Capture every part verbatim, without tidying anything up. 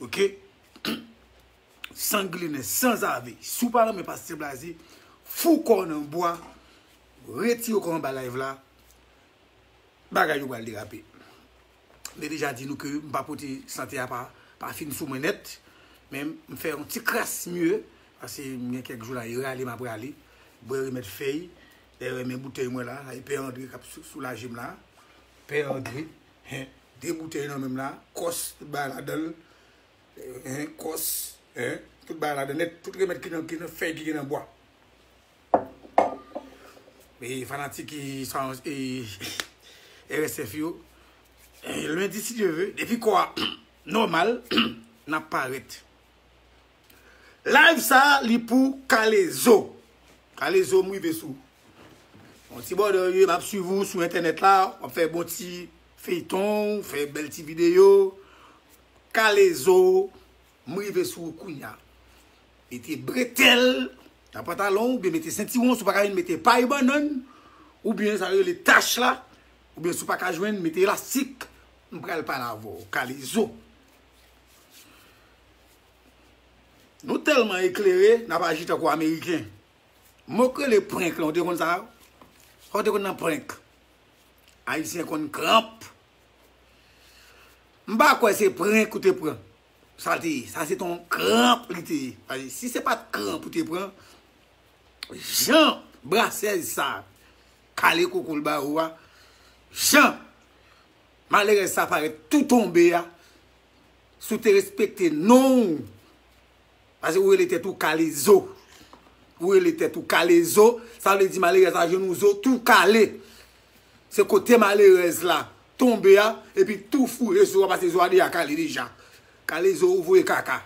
Ok? Sanglinen, sanzave. Si w pa renmen Pastè Blaze, fou kò w nan bwa, retire kò w anba live la, bagay yo pral derape. M te deja di nou ke m pa pote sante a pa, pa fin sou mwen nèt, men m fè yon ti kras mye, paske m gen kèk jou la, e rale m ap rale, bwè remèd fèy, dayè men boutèy mwen la, e Pè Andre k ap sou- soulaje m la, Pè Andre, hen, de boutèy nan men m la, kòs, tout bagay ladan l, hen, kòs, hen, tout bagay ladan nèt, tout remèd ki nan, ki nan fèy ki gen nan bwa. E fanatik e, e, R S F yo, e, lendi, si Dye ve, depi kò a nòmal, n ap parèt. Live sa, li pou Kalezo. Kalezo, m rive sou. Yon ti bòdè, m ap swiv ou sou entènèt la, w ap fè bon ti feyton, w fè bèl ti videyo. Kalezo, m rive sou ou kounya. Mete bretèl nan pantalon, oubyen mete sentiwon, si w pa ka jwenn, mete pay bannann, oubyen sa yo rele tach la, oubyen si w pa ka jwenn, mete elastik. M pral pale avè w, Kalezo. Nou tèlman eklere, n ap aji tankou Ameriken. Mo k rele prank lan, ou te konn sa? Ou te konn nan prank? Ayisyen konn kranp. M pa kwè se prank ou te pran. Sa te ye. Sa se t on kranp li te ye. Paske si se pa t kranp ou te pran, jan brasèz sa kale koko l ba ou a, jan malerèz sa parèt tou tonbe a, si w te respekte non w, paske ou rele tèt ou Kalezo. Ou rele tèt ou Kalezo, sa vle di malerèz la jwenn yon zo tou kale. Se kote malerèz la tonbe a, epi tou foure zo a, paske zo a deja kale deja. Kalezo, ou voye kaka.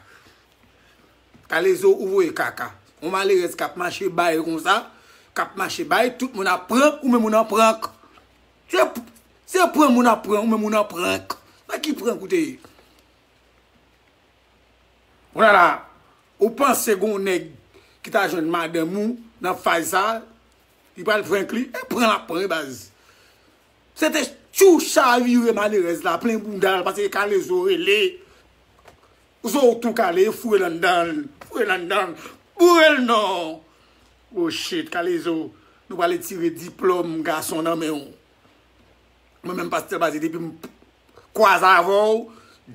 Kalezo, ou voye kaka. Yon malerèz k ap mache bay konsa, k ap mache bay, tout moun ap pran, ou menm ou nan prank. Se, se pran moun ap pran, ou menm ou nan prank. Nan ki prank ou te ye? Kounye a la, ou panse gon nèg ki ta jwenn madanm ou nan faz sa, li pral prank li, e pran l ap pran wi baz. Se te tchou chavire malerèz la, plen bounda l, paske Kalezo rele. Zo w tou kale, foure l anndan l, foure l anndan l, boure l non. Oh shit, Kalezo, nou pral retire diplòm gason nan men w. Mwen menm Pastè Blaze, depi m kwaze avè w,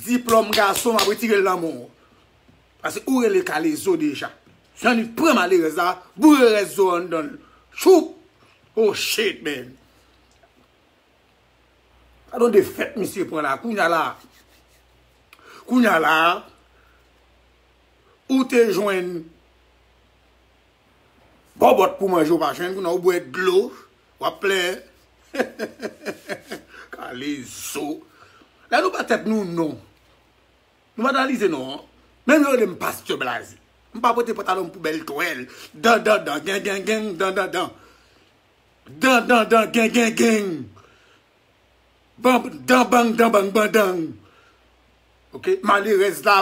diplòm gason, m ap retire l nan men w. Paske ou rele Kalezo deja. Jan li pran malerèz la, boure rès zo anndan l. Choup! Oh shit, man. Gad on defèt misye pran la. Kounye a la. Kounye a la. Ou te jwenn bòbòt pou manje, ou pa jwenn, kounye a ou bwè dlo, w ap plenyen. Kalezo. Lè nou ba tèt nou non. Nou pa analize non. Menm yo rele m Pastè Blaze. M pa pote pantalon m pou bèl twèl. Dan, dan, dan, gen, gen, gen, dan, dan, dan. Dan, dan, dan, gen, gen, gen. Ban, dan, bang, dan, bang, bandang. Ok, malerèz la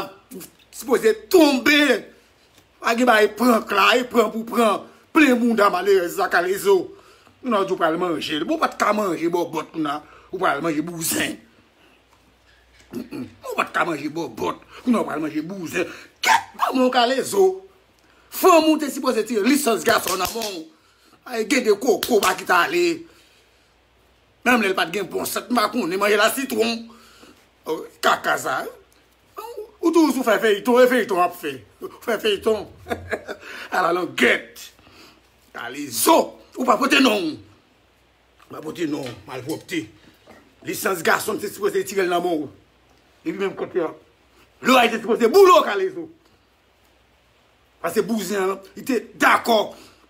sipoze tonbe. Pa gen bagay prank la, e pran pou pran. Plen bounda malerèz la, Kalezo. Kounye a ou di w pral manje l. Bon, ou pa t ka manje bòbòt, kounye a ou pral manje bouzen. Mm, mm. Ou pa t ka manje bòbòt, kounye a ou pral manje bouzen. Kèt manman w, Kalezo. Fanm ou te sipoze tire lisans gason nan men w. Ay, gen de koko pa kite ale. Menm lè l pa t gen bon sant, m pa konnen, manje la sitwon. Oh, kaka sa. Ou toujou sou fè feyton, e feyton w ap fè. Ou fè feyton. Ala langèt. Kalezo. Ou pa pote non. Ou pa pote non. Malpwòpte. Lisans gason, m te sipoze tire l nan men w. Epi menm kote a. Loray te sipoze boule w, Kalezo. Paske bouzen an, li te dakò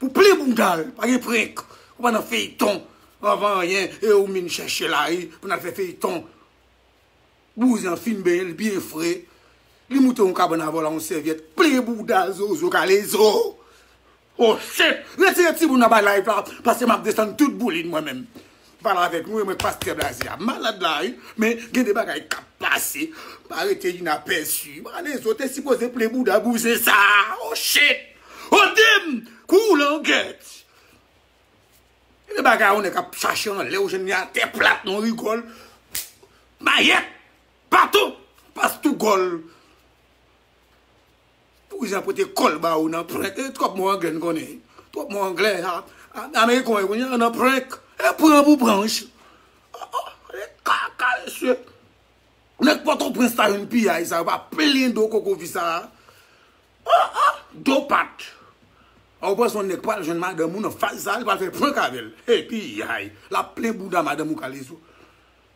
pou plen bounda l, pa gen prank. Ou pa nan feyton, anvan anyen, e ou vin chèche lari pou n al fè feyton. Bouzen an fin benyen, li byen fre. Li moute yon kabann avè w la, yon sèvyèt, plen bounda zozo, Kalezo. Oh shit! Retire timoun anba live la, paske m ap desann tout boulin mwen menm. Pale avèk nou, e mwen k Pastè Blaze a. Malad la, wi, men gen de bagay k ap pase. Pa rete inapèsi. Kalezo te sipoze plen bouda bouzen sa. Oh shit! Oh dim! Kou langèt! Gen de bagay ou nèg ap chache anlè, ou jwenn li atè plat, non rigòl. Mayèt! Baton! Pas tou gòl. Jan pote kòl ba ou nan prank. E twòp mo anglè n konnen. Twòp mo anglè. A, a, Ameriken yo konnen nan prank. E pran pou pranch. Oh, oh, e kaka, mesye. Nèg Pòtoprens la jwenn piyay sa, yo pa plen do koko fi sa. Oh, oh, do pat. A, ou panse yon nèg pral jwenn madanm ou nan faz sa, li pral fè prank avè l. Hey, piyay. L ap plen bouda madanm ou Kalezo.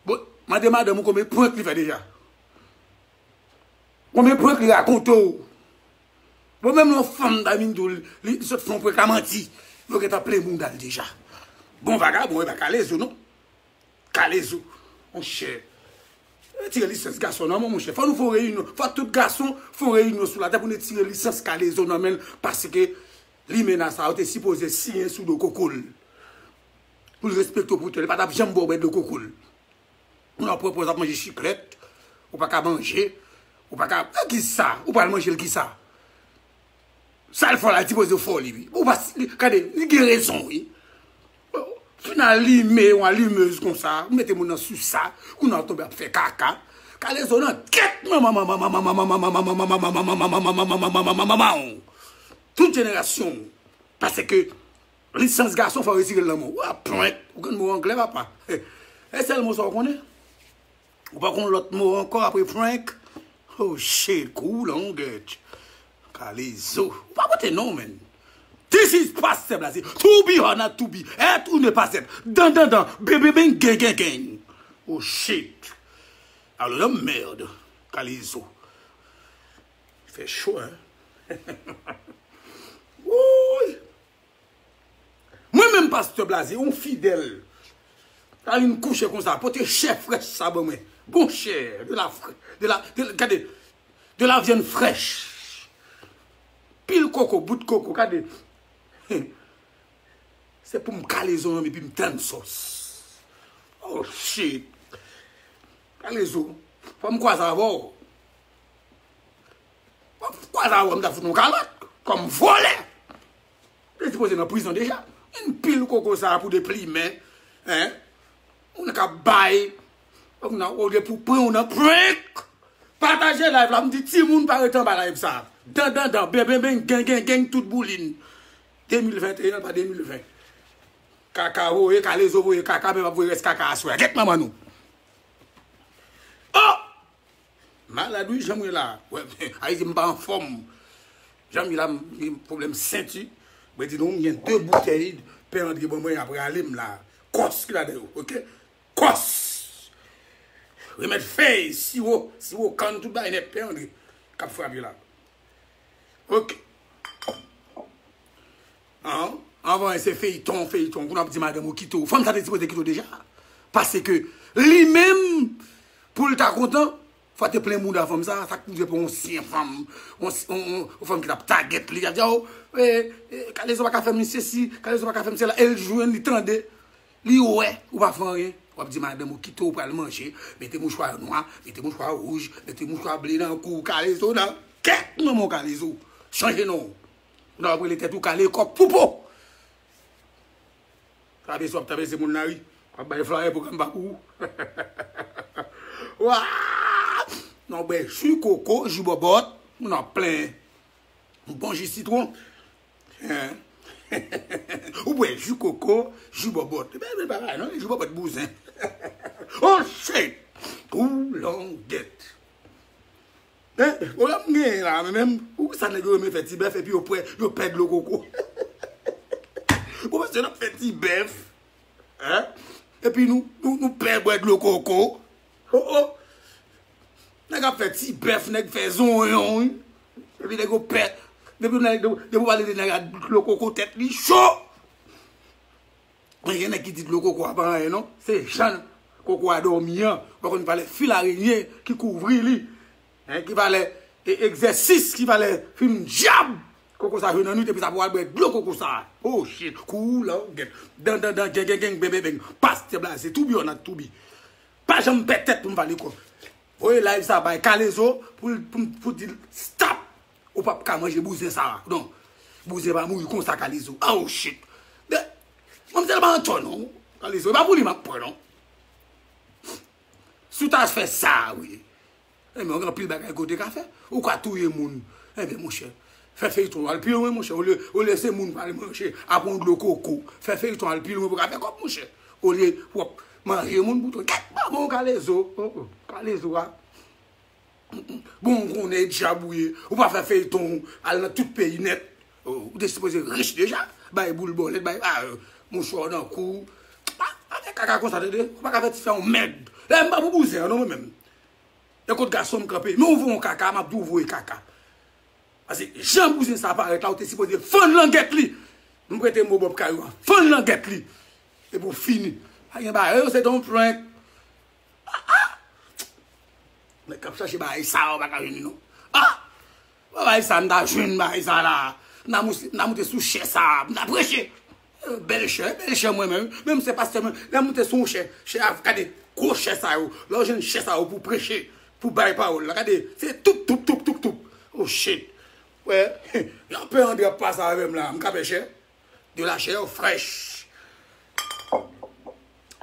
Bon, mande madanm ou konbyen prank li fè deja. Konbyen prank li rakonte w? Bon, menm lè yon fanm ta vin di w, li, li sot fè yon prank la manti. Yo gentan plen bouda l deja. Bon, vagabon, e pa Kalezo, non. Kalezo, monchè. Retire lisans gason nan men w, monchè. Fò nou fè yon reyinyon. Fò tout gason fè yon reyinyon sou latè pou nou retire lisans Kalezo nan men l. Paske limena sa yo te sipoze siyen sou do koko l. Pou l respekte w pou tèl. Li pa t ap janm ba w bwè dlo koko l. Moun ap pran pòz ap manje chiklèt, ou pa ka manje, ou pa ka, e kisa? Ou pral manje l kisa? Sa l fè w la, li sipoze fè w li, wi. Ou pa, li, gade, li gen rezon, wi. Fin alimen yon alimez konsa, ou mete moun nan sou sa, kounye a w tonbe ap fè kaka. Kalezo nan tèt manman, manman, manman, manman, manman, manman, manman, manman, manman, manman, manman, manman, manman, tout jenerasyon w. Paske lisans gason fò w retire l nan men w. Ou ap prank. Ou konn mo anglè, papa. E sèl mo sa w konnen? Ou pa konn lòt mo ankò apre prank? Oh shit, cool on get. Kalezo. Ou pa pote non, man. This is Pasteur Blaze. To be or not to be. Être ou ne pas être. Dan, dan, dan. Ben, ben, ben, gang, gang, gang. Oh shit. Alò, nan mèd. Kalezo. Fè cho, hein? Woy! Mwen menm, Pastè Blaze, yon fidèl, ta vin kouche konsa, pote chè frèch sa ban mwen. Bon chè, de la frè-, de la, de, gade, de la viande fraîche. Pil koko, bout koko, gade. Se pou m kale zon an, epi m tann sòs. Oh shit. Kalezo, fò m kwaze avè w. Fò m kwaze avè w, m ta fout ou kalòt. Kòm vòlè. Ou te sipoze nan prizon deja. Yon pil koko sa pou deplimen. Hein? Moun k ap bay. Ou nan, olye pou pran ou nan prank. Pataje live la, m di timoun pa rete anba live sa. Dan, dan, dan, ben, ben, ben, gen, gen, gen, tout boulin. De mil venteyen, pa de mil ven. Kaka voye, Kalezo voye kaka, men m ap voye rès kaka aswè. Gèt manman nou. Oh! Malad wi, jan m ye la. Wè, Ayiti, m pa anfòm. Jan m ye la, m gen pwoblèm senti. Mwen di nou, m gen de boutèy Pè André ban mwen, apre ale m la. Kòs ki ladan yo, oke? Kòs! Remèd fèy, siwo, siwo kann, tout bagay nèt, Pè André k ap frape la. Oke. An, anvan se feyton, feyton. Kounye a w ap di madanm ou kite w. Fanm sa te sipoze kite w deja. Paske li menm, pou l ta kontan, fò te plen bouda fanm sa. Sa k rive pou yon ansyen fanm, yon, yon, yon, yon fanm ki t ap tagèt li, ap di, "Oh, eh, eh, Kalezo pa ka fè m sesi, Kalezo pa ka fè m sela." E l jwenn, li tande. Li wè ou pa fè anyen, w ap di madanm ou kite w pral manje, mete mouchwa nwa, mete mouchwa wouj, mete mouchwa ble nan kou w, Kalezo nan kèk manman w Kalezo. Chanje non w. Kounye a w ap rele tèt ou Kale kòk pou po. Trapezi w ap trapezi moun nan ri. W ap bay flayè pwogram pa pou ou. Wa! Nan w bwè ji koko, ji bòbòt, moun ap plen. Yon bon ji sitwon. Hein? Ou bwè ji koko, ji bòbòt. Ebyen, ebyen, pa bagay, non? Ji bòbòt bouzen. Oh, shit! Ou longèt. Hein? Pwoblèm m genyen la, men menm, ou sa nèg yo renmen fè ti bèf, epi yo pwè, yo pè dlo koko. Ou panse n ap fè ti bèf? Hein? Epi nou, nou, nou pè bwè dlo koko. Oh, oh. Nèg ap fè ti bèf, nèg fè zonyon, wi. Epi nèg yo pè. Depi nèg, depi w pale de nèg ak dlo koko, tèt li cho. Men gen nèg ki di dlo koko a pa anyen, non. Se jan koko a dòmi an. Ou pa konn valè fil arenyen ki kouvri li. Hein, ki valè e, egzèsis, ki valè fim dyab. Koko sa jwe nan nwit, epi sa pou al bwè dlo koko sa. Oh shit, kou longèt. Dan, dan, dan, gen, gen, gen, ben, ben, ben. Pastè Blaze, to be or not to be. Pa janm pè tèt pou m pale kò. Voye live sa bay Kalezo pou, pou, pou di l stop. Ou p ap ka manje bouzen sa. Non. Bouzen pa mouri konsa, Kalezo. Oh shit. De, manmzèl pa antò non. Kalezo, e pa pou li m ap pran non. Si w ta fè sa, wi. Ebyen, ou gen anpil bagay ke w te ka fè. Ou ka touye moun. Ebyen, monchè, Fè feyton al pi lwen, monchè. Olye, olye se moun pral manje, apre yon dlo koko. Fè feyton al pi lwen pou ka fè kòb, monchè. Olye w ap manje moun bouton. Gèt manman w, Kalezo. Oh, oh, Kalezo a. Bon, ou konnen dyab ou ye. Ou pa fè feyton, ou al nan tout peyi nèt. Oh, ou te sipoze rich deja. Bay boul bòlèt, bay, ah, euh, mouchwa nan kou. Pa, pa fè kaka konsa, tande. Ou pa ka fè ti fè yon mèd. Lè m pa pou bouzen an, non, mwen menm. E kot gason m kanpe. Men ou voye yon kaka, m ap di w voye kaka. Paske jan bouzen sa parèt la, ou te sipoze fann langèt li. M prete mo Bòb Kayou a. Fann langèt li. Epi w fini. Pa gen bagay, yo, se te yon prank. Ah, ah! Nèg k ap chache bagay sa, ou pa ka jwenn li, non. Ah! Bagay sa, m ta jwenn bagay sa la. M ta moute, m ta moute sou chè sa, m ta preche. Eh, bèl chè, bèl chè mwen menm. Menm se pastè mwen, lè m moute sou yon chè, chè a, gade, gwo chè sa yo. Lè w jwenn chè sa yo pou preche, pou bay pawòl la. Gade, se toup, toup, toup, toup, toup. Oh shit. Wè, Jean Pierre André ap pase avè m la. M ka pè chè. De la chair fraîche.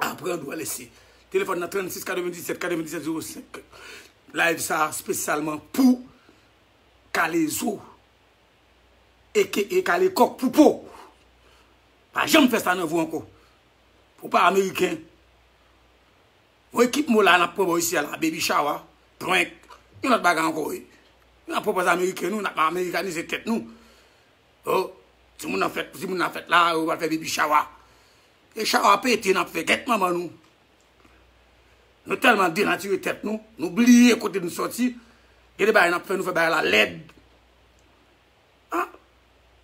Aprann ou lese. Telefòn nan trannsis katrevendisèt katrevendisèt zewo senk. Live sa espesyalman pou Kalezo. Eke e kale kòk pou po. Pa janm fè sa nan vi w ankò. Ou pa ameriken. Yon ekip mo la n ap pran bò isi a la, baby shower, prank, yon lòt bagay ankò wi. N ap pran pòz ameriken nou, n ap amerikanize tèt nou. Oh, timoun nan fèt, timoun nan fèt la, yo pral fè baby shower. E shower pete n ap fè, gèt manman nou. Nou tèlman denatire tèt nou, nou bliye kote nou sòti. Gen de bagay n ap fè, nou fè bagay la lèd. Ah,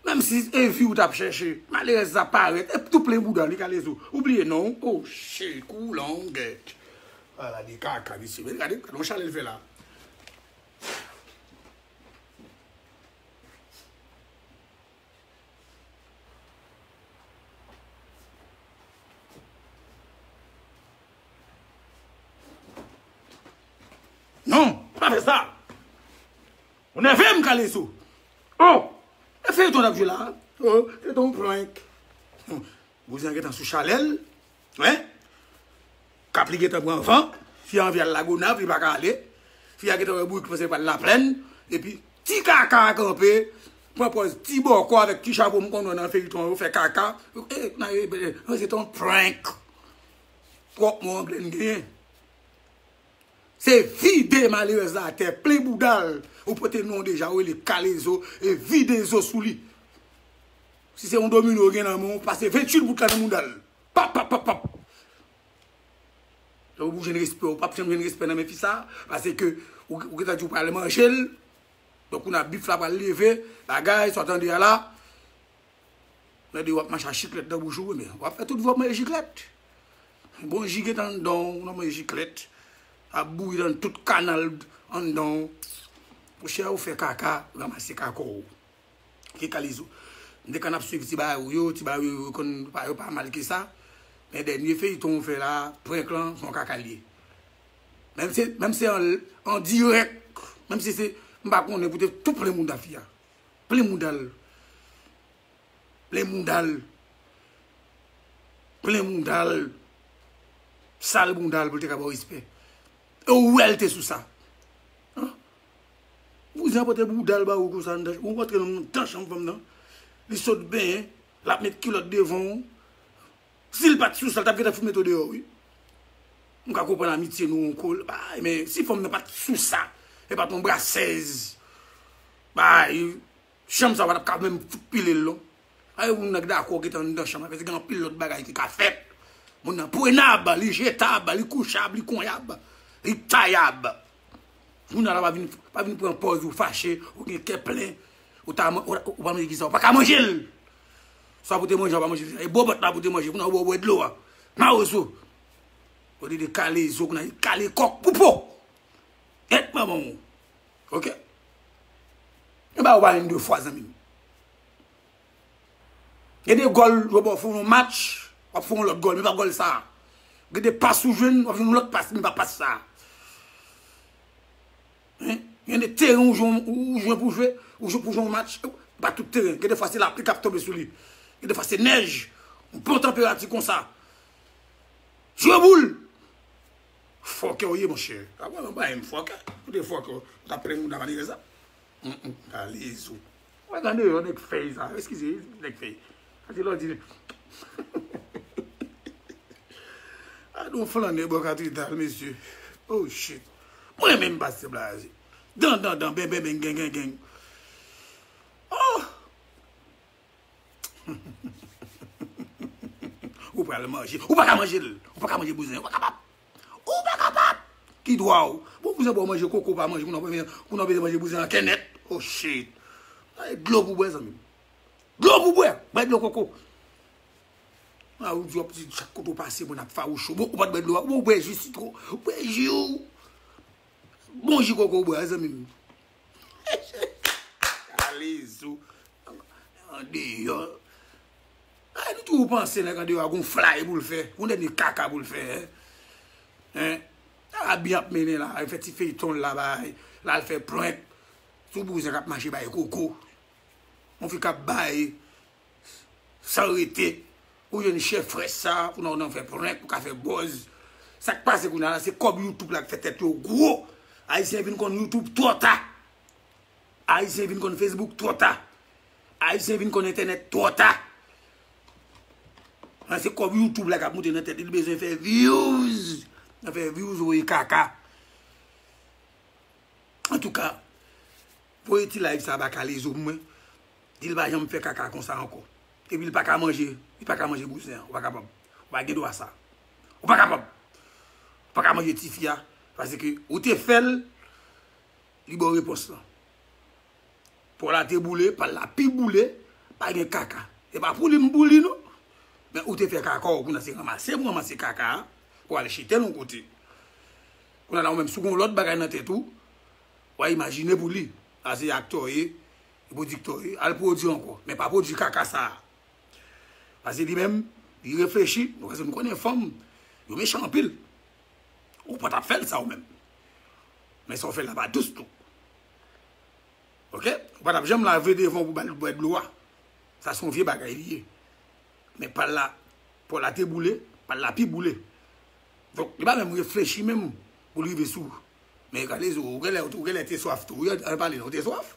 menm si e vi w t ap chèche, malerèz sa parèt, e tou plen bouda li, Kalezo. Ou bliye non w. Oh shit, kou long gèt. Ala de kaka, mesye. Men gade, gade yon chalè l fè la. Non, pa fè sa. Ou nève m, Kalezo. Oh, e feyton n ap jwe la. Oh, feyton prank. Hmm. Bouzen an gentan sou chalè l. Wi. Kap li gentan pran van. Fi a anvi al Lagonav, li pa ka ale. Fi a gentan wè bourik panse pral Laplèn. Epi ti kaka a kanpe, pran pòz ti bòkò avèk ti chapo m konn wè nan feyton yo, fè kaka. E, nan, e, e, se te yon prank. Twòp mo anglè n genyen. Se vide malerèz la atè, plen bouda l. Ou pote non deja, ou rele Kalezo, e vide zo sou li. Si se yon domino ou gen nan men w, pase venntuit bout la nan bouda l. Pap, pap, pap, pap. Lè w jwenn respè, ou p ap janm jwenn respè nan men fi sa, paske ou, ou gentan di w pral manje l. Donk, ou nan bif la pral leve, bagay, sa w tande a la. Tande w ap mache ak chiklèt nan bouch ou, men w ap fè tout vi w ap manje chiklèt. Bon ji gentan anndan w, w nan manje chiklèt. Ap bouyi nan tout kanal anndan w. Monchè, ou fè kaka, ranmase kaka w. Ki Kalezo. M te konn ap swiv ti bagay ou yo, ti bagay ou yo konn pa, yo pa mal ke sa. Men dènye feyton ou fè la, prank lan, se yon kaka l ye. Menm se, menm se an, an dirèk, menm si se, m pa konnen pou te tou plen mouda fi a. Plen mouda l. Plen mouda l. Plen mouda l. Sal bouda l pou l te ka ba w respè. E ou wè l te sou sa. An? Bouzen an pote bouda l ba ou konsa anndan, ou rantre nan anndan chanm fanm nan. Li sot benyen, l ap met kilòt devan w. Si l pa t sou sa, l t ap gentan fout mete w deyò, wi. M ka konprann amitye nou ankò, bay, men si fanm nan pa t sou sa, e pa t yon brasèz, bay, chanm sa pa t ap ka menm fout pile l, non. Ay, moun nan k dakò gentan anndan chanm la, paske gen anpil lòt bagay ki ka fèt. Moun nan prenab, li jetab, li kouchab, li konyab, li tayab. Moun nan la pa vin, pa vin pran pòz ou fache, ou gen kè plen, ou ta, ou, ou pa manje ki sa, ou pa ka manje l. Sa pou te manje, ou pa manje, e bòbòt la pou te manje, kounye a ou bwè dlo a. Mawozo. Ou te de kale zo, kounye a kale kòk pou po. Gèt manman w. Oke? E ba ou pa menm de fwa, zanmi m. Gen de gòl, yo ba w fè yon match, w ap fè yon lòt gòl, men pa gòl sa. Gen de pas ou jwenn, w ap jwenn yon lòt pas, men pa pas sa. Hein? Gen de teren ou jwenn, ou jwenn pou jwe, ou jwe pou jwe yon match, pa tout teren. Gen de fwa se lapli k ap tonbe sou li. Gen de fwa se nèj, yon bon tanperati konsa. Jwe boul! Fòkè w ye, monchè. A, mwen, mwen, mwen, fòkè. Ou te fòkè, ou t ap plenn mouda malerèz la. Kalezo. Mwen tande yo, nèg fèy sa. Eskize, nèg fèy. Sa se lò di. A, nou flane bò katedral, mesye. Oh, shit. Mwen menm, pastè Blaze. Dan, dan, dan, ben, ben, ben, gen, gen, gen. Oh! Ou pral manje. Ou pa ka manje l. Ou pa ka manje bouzen. Ou pa kapab. Ou pa kapab. Ki dwa w? Bon, bouzen ba w manje koko, pa manje. Kounye a w bezwen manje bouzen an kennèt. Oh, shit. Ay, dlo pou bwè, zanmi m. Dlo pou bwè. Bwè dlo koko. A, ou di w ap di chak kote w pase, moun ap fawouch ou. Bon, ou pa t bwè dlo a. Ou bwè ji sitwon. Ou bwè ji w. Bon ji koko w bwè, zanmi m. Kalezo. Andeyò. Ay, nou toujou panse nèg andeyò a gon flay pou l fè. Gon dènye kaka pou l fè, en. En? Sa a byen ap mennen la. Al fè ti feyton l la, bay. L al fè prank. Sou bouzen k ap mache bay koko. Yon fi k ap bay san rete. Ou jwenn chè frèch sa, pou nan, nan fè prank, pou ka fè buzz. Sa k pase kounye a la, se kòb YouTube la k fè tèt yo gwo. Ayisyen vin konn YouTube twò ta. Ayisyen vin konn Facebook twò ta. Ayisyen vin konn entènèt twò ta. An, se kòb YouTube la k ap moute nan tèt li, li bezwen fè views. Nan fè views, voye kaka. Antouka, voye ti live sa ba Kalezo pou mwen. Di l pa janm fè kaka konsa ankò. Epi l pa ka manje, li pa ka manje bouzen an. Ou pa kapab. Ou pa gen dwa sa. Ou pa kapab. Ou pa ka manje tifi a. Paske ou te fè l, li ba w repons lan. Pòl la te boule, pal la pi boule, pa gen kaka. E pa pou li m pou li non. Men ou te fè kaka w, kounye a se ranmase pou ranmase kaka a, pou al chite l yon kote. Kounye a la ou menm, si w gen yon lòt bagay nan tèt ou, w a imajine pou li. A se aktè w ye, pwodiktè w ye, al pwodui ankò. Men pa pwodui kaka sa a. Paske li menm, li reflechi, nou, paske nou konnen fanm, yo mechan anpil. Ou pa t ap fè l sa ou menm. Men sa w fè l la pa dous tou. Oke? Ou pa t ap janm lave devan w pou ba l bwè dlo a. Sa se yon vye bagay li ye. Men pal la, pòl la te boule, pal la pi boule. Donk, li pa menm reflechi menm pou l rive sou. Men Kalezo, ou genlè, ou genlè te swaf tou. Wi, ann pale non, ou te swaf?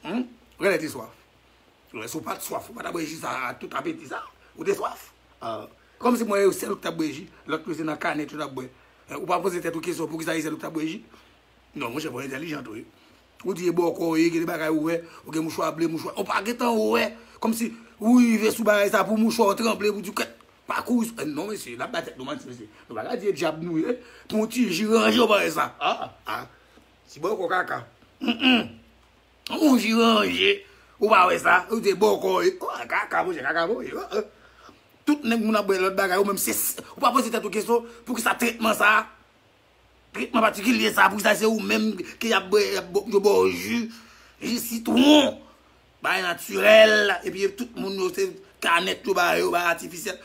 Humm? Ou genlè te swaf. Lè si w pa t swaf, ou pa t ap bwè ji sa a tout apeti sa. Ou te swaf? Ah. Kòmsi mwen, e sèl ou k t ap bwè ji, lòt yo se nan kanèt yo t ap bwè. Eh, ou pa poze tèt ou kesyon poukisa e sèl ou k t ap bwè ji? Non, monchè, fò w entèlijan tou, wi. Ou di e bòkò w ye, gen de bagay ou wè, ou gen mouchwa ble, mouchwa, ou pa gentan wè. Kòmsi ou rive sou bagay sa pou mouchwa w tranble, pou di kèt, pa kouri sou, eh, non, mesye, n ap bay tèt nou manti, mesye. Nou pa ka di e dyab nou ye, pou yon ti ji ranje w pa wè sa. Ah, ah. Ti bòkò kaka. Mm, mm. Yon ji ranje, ou pa wè sa, ou te bòkò, e, oh, kaka, monchè, kaka, monchè, oh, oh. Tout nèg moun ap bwè lòt bagay, ou menm se, ou pa poze tèt ou kesyon, poukisa tretman sa, tretman patikilye sa, poukisa se ou menm ki ap bwè, y ap bò, yo ba w ji, ji sitwon, bagay natirèl, epi tout moun yo se kanèt yo ba yo, bagay atifisyèl.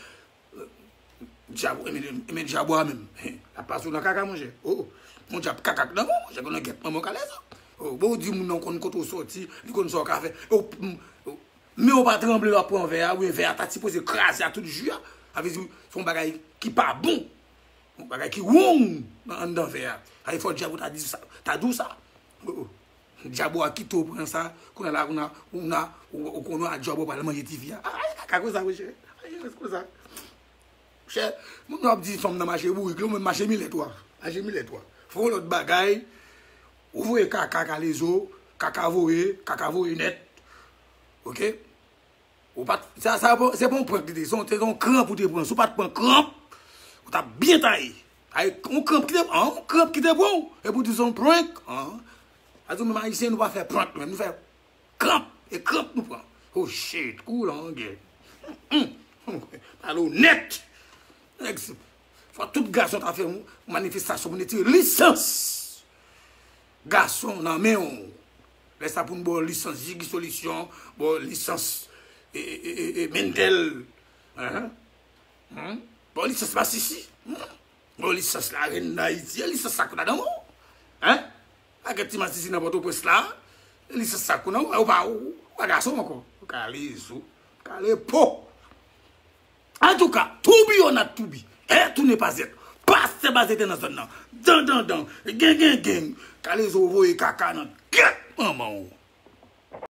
Dyab, enben, enben dyab ou a menm. L ap pase w nan kaka, monchè. Oh, oh. Yon dyab kaka k nan men w, monchè, konnen gèt manman w Kalezo. Oh, bon, ou di moun nan konn kote w sòti, li konn sa w ka fè. Oh, m, oh. Men w pa tranble lè w ap pran vè a, oubyen vè a ta sipoze kraze a tout ji a. Sa vle di, se yon bagay ki pa bon. Yon bagay ki wrong nan anndan vè a. Sa vle fò dyab ou ta di sa, ta di w sa. Oh, oh. Dyab ou a kite w pran sa, kounye a la, kounye a, ou, ou konnen a dyab ou pral manje tifi a. Ay, kaka konsa, monchè. Ay, konsa. Monchè, moun yo ap di fanm nan mache bourik, li menm mache milèt ou a. Mache milèt ou a. Fè yon lòt bagay, ou voye kaka Kalezo, kaka voye, kaka voye nèt. Oke? Ou pa t, sa, sa, se pa yon prank li te, se yon, se yon kranp ou te pran. Si w pa t pran kranp, ou t ap byen taye. Ay, yon kranp ki te, an, yon kranp ki te pran w. Epi w di se yon prank, an. Sa di w menm Ayisyen, nou pa fè prank, nou menm, nou fè kranp. E kranp nou pran. Oh shit, kou langè. Pale onèt. Nèg, fò tout gason ta fè yon manifestasyon pou n retire lisans gason nan men w. Lè sa pou n ba w lisans Jiggy Solution, ba w lisans, e, e, e, e, e, Mendel. Hein? Hein? Ba w lisans Masisi. Hein? Ba w lisans Larèn Dayiti. E lisans sa k nan men w? Hein? Pakèt ti Masisi nan Pòtoprens la. E lisans sa k nan men w? Ou pa, ou pa gason ankò. Ou kale zo. Kale po. Antouka, to be or not to be, être ou ne pas être. Pastè Blaze te nan zòn nan. Dan, dan, dan. Gen, gen, gen. Kalezo voye kaka nan gèt manman w.